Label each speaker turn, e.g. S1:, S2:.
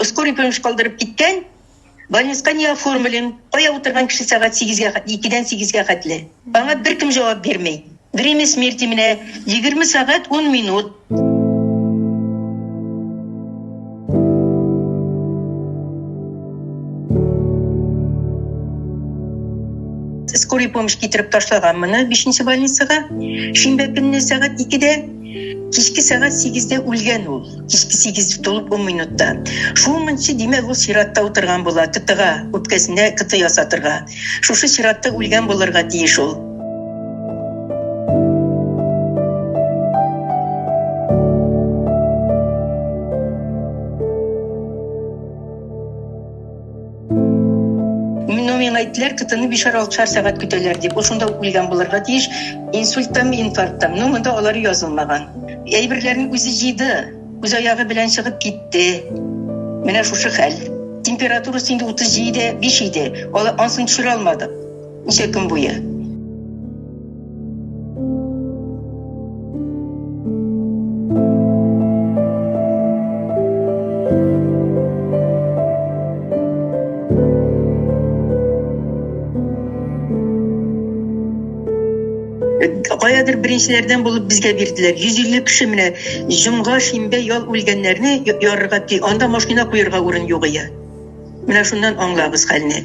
S1: Скорый помощь калдырып киткән. Больницка не оформлен. Кая утырган кеше сәгать сигезгә, икедән сигезгә хәтле. Аңа беркем җавап бирми. Время смерти менә 20 сәгать 10 минут. Скорый помощь китереп ташлаган моны бишенче больницага. Шимбә көнне сәгать икедә. Кичке сәгать сигездә үлгән ул. Кичке сигез тулып ун минутта. Шуңынчы, димәк, ул чиратта утырган була, КТга, үпкәсенә КТ ясатырга. Шушы чиратта үлгән булырга тиеш ул. Ну, миңа әйттеләр, КТны бишәр-алтышар сәгать көтәләр дип. Ул шунда ук үлгән булырга тиеш. Инсульттанмы, инфаркттан. Ну, монда алар язылмаган. Әйберләрен үзе җыйды. Үз аягы белән чыгып китте. Менә шушы хәл. Температурасы инде 37 5 иде. Алар ансын төшерә алмадык. Ничә көн буе. Каядыр беренчеләрдән булып безгә бирделәр. 150 кеше менә җомга, шимбә ял үлгәннәрне ярырга ти. Анда машина куерга урын юк ия. Менә шуннан аңлагыз хәлне.